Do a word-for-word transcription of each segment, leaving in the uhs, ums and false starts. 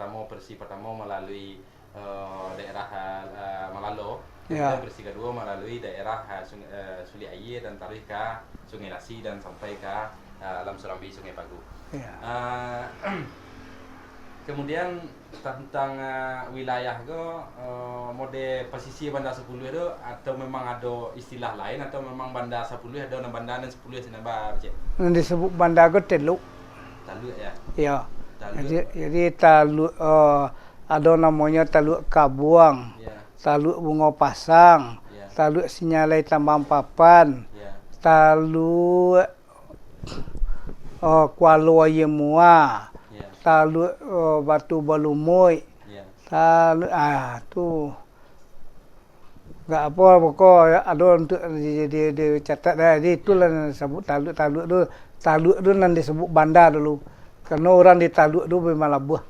pertamo, versi pertamo malalui, eh, daerah, eh, Malalo. Ya. Kemudian versi kedua malalui daerah, eh, Sung-, eh, Sulik Aia dan taruih ka Sungai Lasi dan sampai ka, eh, Alam Surambi, Sungai Pagu. Ya. Eh, kemudian tantang, eh, wilayah ko, eh, mode pasisia Banda Sapuluah tu, atau memang ado istilah lain, atau memang Banda Sapuluah ado nan Banda nan Sapuluah sinan ba, Cik? Nan disebut Banda ko Teluk. Taluk, ya? Iyo. Taluk. Jadi, jadi Taluk, eh, ado namonyo Taluk Kabuang, Ya. Taluk Bungo Pasang, Ya. Taluk Sinyalai Tambang Papan, Ya. Taluk, eh, Kualo Aia Mua, Ya. Taluk, eh, Batu Balumuik, Ya. Taluk, ah, tu. Gak apo, pokok ado untuk di, di, dicatat dah. Jadi itulah nan disebut taluk-taluk tu. Taluk tu nan disebut banda dulu. Karena orang di taluk tu memang labuah.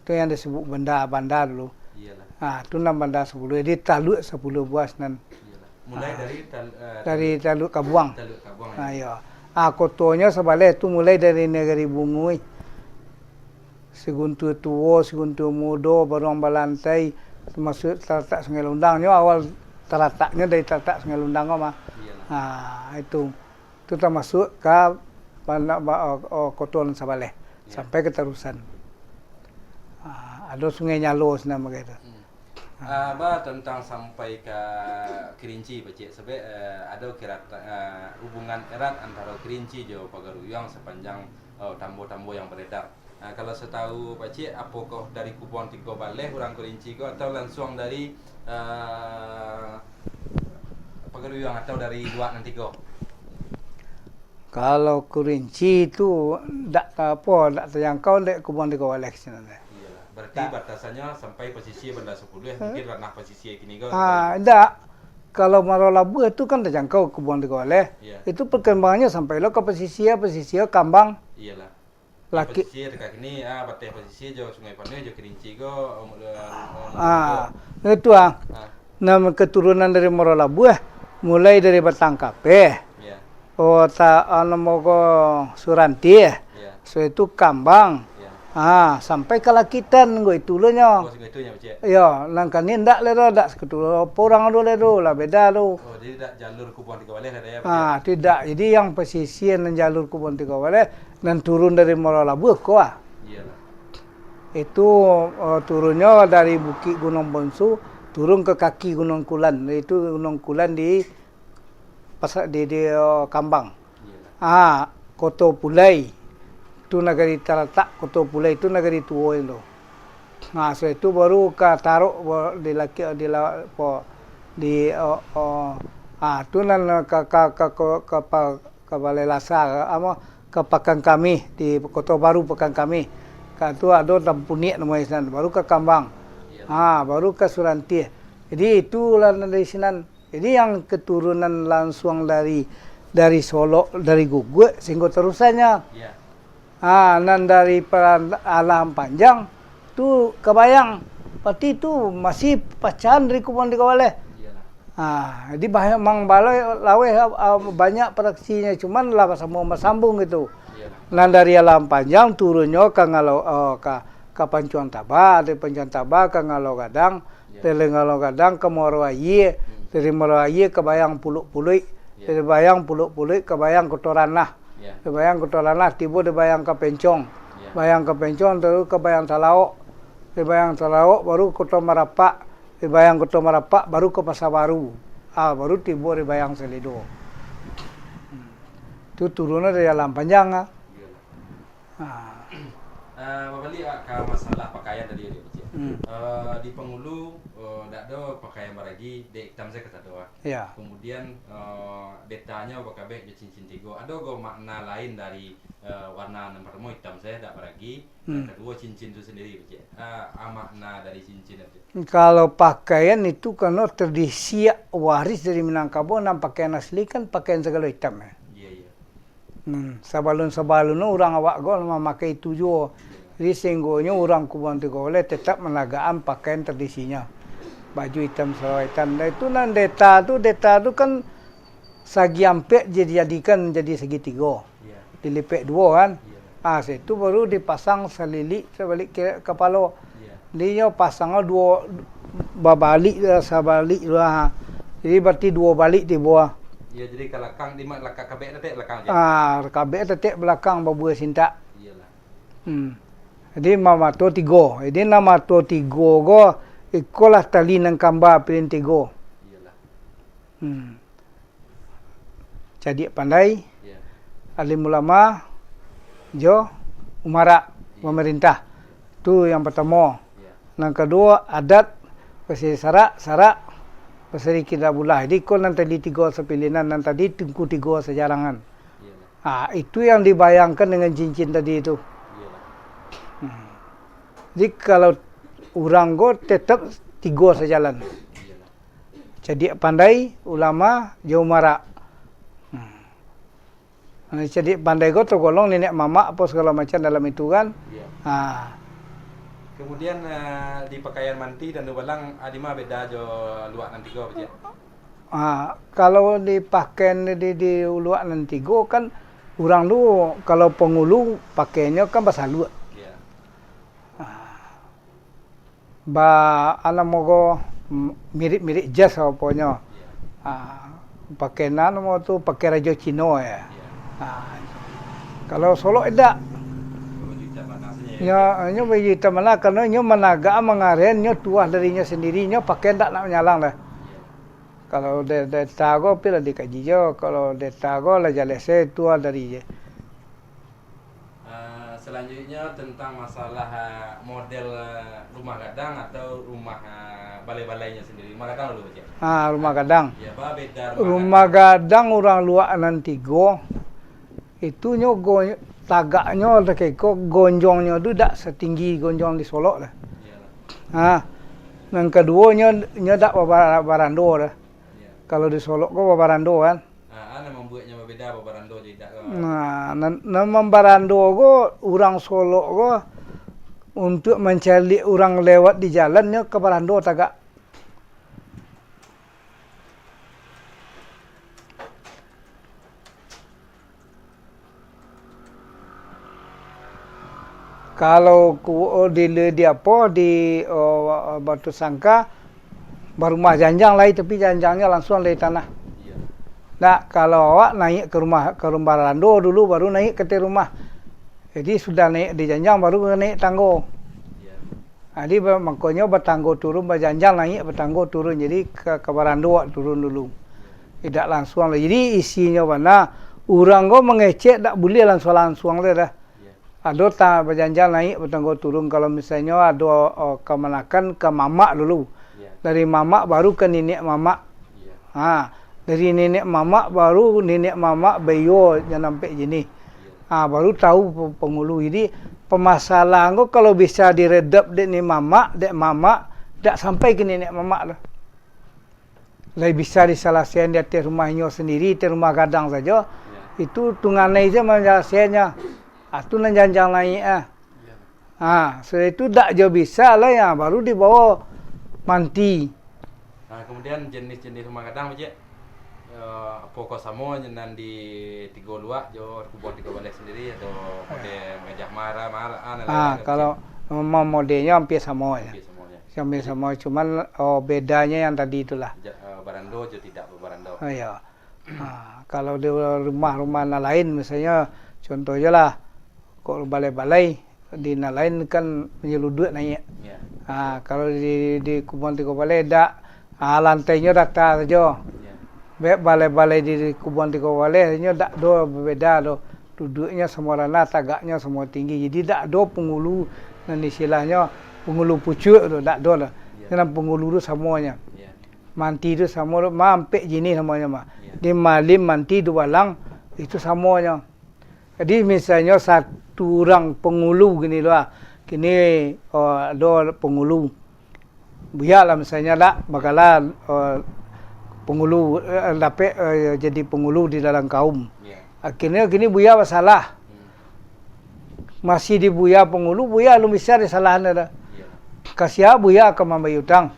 Tu yang disebut banda, banda dulu. Iyalah. Ha, tu nan Banda Sapuluah. Jadi taluk sapuluah buah sinan. Iyalah. Mulai Ah. dari tal-, eh, Dari taluk. Taluk Kabuang. Taluk Kabuang, Ha, ya. Iyo. Ah, kotonyo Sabaleh tu mulai dari Nagari Bunguih. Siguntua Tuo, Siguntua Mudo, Baruang Balantai, termasuk talatak Sungai Lundang. Nyo awal talataknyo dari talatak Sungai Lundang ko mah. Iyalah. Ha, itu. Itu termasuk ka Banda-, ba-, o, o, Koto Sabaleh. Iya. Sampai ka Tarusan. Ha, ado Sungai Nyalo sinan bagai tu. Hmm. Ah, ba tentang sampai ka Kerinci, Pak Cik. Sabab, eh, ado kerata-, eh, hubungan erat antaro Kerinci jo Pagaruyuang sapanjang, eh, tambo-tambo yang beredar. Ah, kalau satahu Pak Cik, apokoh dari Kubuang Tigo Baleh urang Kerinci ko, atau lansuang dari, eh, Pagaruyuang atau dari luak nan tigo? Kalau Kerinci tu dak apo, dak tajangkau dek Kubuang Tigo Baleh sinan deh. Iyalah. Berarti Tak. batasannyo sampai pasisia Banda Sapuluah, Eh? mungkin ranah pasisia kini ko, Ah, tapi indak. Kalau Muaro Labuah tu kan tajangkau Kubuang Tigo Baleh. Iya. Itu perkembangannya sampai lo ka pasisia, pasisia Kambang. Iyalah. Laki- Pasisia dekat kini, ah, bateh pasisia jo Sungai Panuih jo Kerinci ko, um, eh, um, Ah, itu ah. Ah. Nama keturunan dari Muaro Labuah, mulai dari Batang Kapeh. Iya. Oh, ta-, anu, mogo Suranti, eh. Iya. So itu Kambang. Iya. Ha, sampai ka Lakitan, nggo itu lo nyo. Oh, singgo itu nyo, Cik. Iyo, nan kani ndak le do, dak seketu lo, apo urang ado le do, lah beda tu. Oh, jadi dak jalur Kubuang Tigo Baleh lah, ya, Pak, Ah, ya? Tidak. Jadi yang pasisia nan jalur Kubuang Tigo Baleh, nan turun dari Muaro Labuah ko ah. Iyalah. Itu, eh, turunnyo dari Bukik Gunung Bonsu, turun ke kaki Gunung Kulan. Itu Gunung Kulan di Pasa-, di, di, eh, Kambang. Iyalah. Ah, Koto Pulai. Tu nagari talatak Koto Pulai tu nagari tuo itu. Nah, sudah itu baru ka Tarok, ba-, di laki, di la-, po, di, eh, eh, ah, tu nan ka, ka, ka, ka, ka pa-, ka Balai Lasa, ka, apo, ka Pakan Kamih, di Koto Baru Pakan Kamih. Ka tu ado Tampunik namo sinan, baru ka Kambang. Iyalah. Ah, baru ka Suranti. Jadi itulah nan dari sinan. Jadi, yang keturunan lansuang dari, dari Solok, dari Guguak, singgo tarusannyo. Ya. Ha, nan dari Paran-, Alam Panjang, tu Kabayang. Berarti tu masih pacahan dari Kubuang Tigo Baleh. Iyalah. Ha, jadi bah-, mang balai laweh, ah, banyak fraksinyo, cuman lah basambung-basambung gitu. Iyalah. Nan dari Alam Panjang turunnyo ka Ngalo-, oh, ka, ka Pancuang Taba, dari Pancuang Taba ka Ngalo Gadang, Ya. Dari Ngalo Gadang ka Muaro Aia, Hmm. dari Muaro Aia ka Bayang Puluik-Puluik, Ya. dari Bayang Puluik-Puluik ka Bayang Koto Ranah, Ya. dari Bayang Koto Ranah tibo di Bayang Kapencong, Ya. Bayang Kapencong taruih ka Bayang Talaok, dari Bayang Talaok baru Koto Marapak, dari Bayang Koto Marapak baru ka Pasa Baru, ah, baru tibo di Bayang Salido. Hmm. Tu turunnyo dari Alam Panjang, ah. Iyolah. Ah. Ah, babaliak, ah, ka masalah pakaian tadi, Cik. Hmm. Ah, di Pangulu, ah, dak ado pakaian baragi, dek itam sajo kasadonyo, ah. Ya. Kemudian, ah, betanyo bakabek jo cincin tigo. Ado go makna lain dari, ah, warna nan partamo itam sajo dak baragi, Hmm. nan kaduo cincin tu sandiri, Cik. Ah, ah, makna dari cincin tu. Kalau pakaian itu karano tradisi waris dari Minangkabau, nan pakaian asli kan pakaian sagalo itam, ya. Iya, iya. Hmm, sabalun-sabalun urang awak ko mamakai itu juo. Jadi, sahinggonyo urang Kubuang Tigo Baleh tetap managakan pakaian tradisinyo. Baju itam, salawar itam. Dan itu nan deta tu, deta tu kan sagi ampek dijadikan jadi sagi tigo. Iya. Dilipek duo kan. Iya. Ah, situ baru dipasang salilik sabalik ke kapalo. Iya. Jadi nyo pasang duo, babalik lah, sabalik lah. Jadi berarti duo balik tibo. Iya, jadi ka lakang, di ma-, laka-, kabek tetek belakang je. Ah, kabek tetek belakang babua sintak. Iyalah. Hmm. Jadi mamato tigo. Jadi nan mato tigo ko, ikolah tali nan kamba pilin tigo. Iyalah. Hmm. Cadiak pandai, Iya. alim ulama, jo umarak, Iya. pemerintah. Tu yang pertamo. Iya. Nan kaduo, adat, basari sarak, sarak, basari kiblah. Jadi ko nan tadi tigo sapilinan, nan tadi tungku tigo sajarangan. Iyalah. Ah, itu yang dibayangkan dengan cincin tadi itu. Iyalah. Hmm. Jadi kalau urang ko tetap tigo sajalan. Iyalah. Cadiak pandai, ulama, jo umarak. Hmm. Nah, cadiak pandai ko togolong niniak mamak apo sagalo macam dalam itu kan. Iya. Ha. Kemudian, eh, di pakaian manti dan dubalang, ah, di ma beda jo luak nan tigo, Pak Cik? Ah, kalau di pakaian di, di luak nan tigo kan, urang tu kalau pangulu pakaiannyo kan basaluak. Iya. Ah. Ba, a namo ko, m-, mirip-mirip jas aponyo. Ah, pakai nan namo tu, pakai rajo Cino ya. Ah, kalau Solok indak. Nyo, nyo baju itam lah, karano nyo managa mangaren, nyo tuah dari nyo sendiri, nyo pakai ndak nak manyalang dah. Kalau de-, deta ko pi lah dikaji jo, kalau deta ko lah jaleh se tuah dari je. Ah, selanjutnya tentang masalah, ah, model, ah, rumah gadang atau rumah, ah, balai-balainya sendiri. Rumah gadang dulu, Cik. Ah, rumah gadang. Ya, apa beda rumah Rumah gadang? gadang urang luak nan tigo, itu nyo go-, tagaknyo takeko, gonjongnyo tu dak satinggi gonjong di Solok lah. Iyalah. Ah, nan kaduo nyo, nyo dak babara-, barando lah. Iya. Kalau di Solok ko babarando kan. Ah, ah, nan mambueknyo babeda, babarando jo idak ko. Nah, nan, nan mambarando ko, urang Solok ko, untuak mancaliak urang lewat di jalan, nyo ka barando tagak. Kalau ku-, di, di apo, di, oh, Batu Sangka, barumah janjang lai, tapi janjangnyo langsuang dari tanah. Iya. Nah, kalau awak naiak ka rumah, ka rumah barando dulu, baru naiak ka ateh rumah. Jadi, sudah naiak di janjang, baru naiak tanggo. Iya. Jadi, ba-, mangkonyo batanggo turun, bajanjang naiak, batanggo turun. Jadi, ka, ka barando awak turun dulu. Indak langsuang lai. Jadi, isinyo bana, urang ko mangecek dak buliah langsuang-langsuang lai dah. Iya. Ado ta-, bajanjang naiak, batanggo turun. Kalau misalnyo ado, o, kamanakan, ka mamak dulu. Iya. Dari mamak baru ka niniak mamak. Iya. Ha, dari niniak mamak baru niniak mamak baiyo jan ampek jinih. Iya. Ha, baru tahu pe-, pangulu. Jadi, pamasalahan ko kalau bisa diredep dek ni mamak, dek mamak, dak sampai ka niniak mamak tu. Lai bisa disalasaian di ateh rumah inyo sandiri, ateh rumah gadang sajo. Ya. Itu tunganai sajo manyalasaiannyo. Ah, tu nan janjang naiak ah. Ya. Ah, sudah itu dak jo bisa lai, ah, baru dibawa manti. Nah, kemudian jenis-jenis rumah gadang, Pak Cik, eh, apokoh samo nan di Tigo Luak jo Kubuang Tigo Baleh sendiri, atau model Gajah Mara, Mara, ah, nan Ah, lain-lain, Pak Cik? Kalau memang modelnyo hampir samo je. Hampir samo je. Hampir samo, cuman, oh, bedanya yang tadi itulah. Ja-, eh, barando jo tidak barando. Oh, iya. Ah, kalau di rumah-rumah nan lain, misalnyo, contoh je lah, kok balai-balai, di nan lain kan manyeluduak naiak. Ya. Ah, kalau di, di Kubuang Tigo Baleh, dak. Ah, lantainyo data sajo. Ya. Baik balai-balai di, di Kubuang Tigo Baleh, inyo dak do babeda do. Duduaknyo samo randah, tagaknyo samo tinggi. Jadi, dak ado pangulu nan istilahnyo pangulu pucuak tu, dak ado lah. Ya. Nan pangulu tu samonyo. Ya. Manti tu samo tu, ma ampek jinih namonyo mah. Ya. Di malim, manti, dubalang, itu samonyo. Jadi, misalnyo satu urang pangulu kini tu lah. Kini, oh, ado pangulu. Buya lah misalnyo dak, bagala, eh, pangulu, eh, dapek, eh, jadi pangulu di dalam kaum. Ya. Akhirnyo kini buya basalah. Hmm. Masih di buya pangulu, buya alun bisa disalahan dah. Ya. Ka sia buya ka mambayia utang.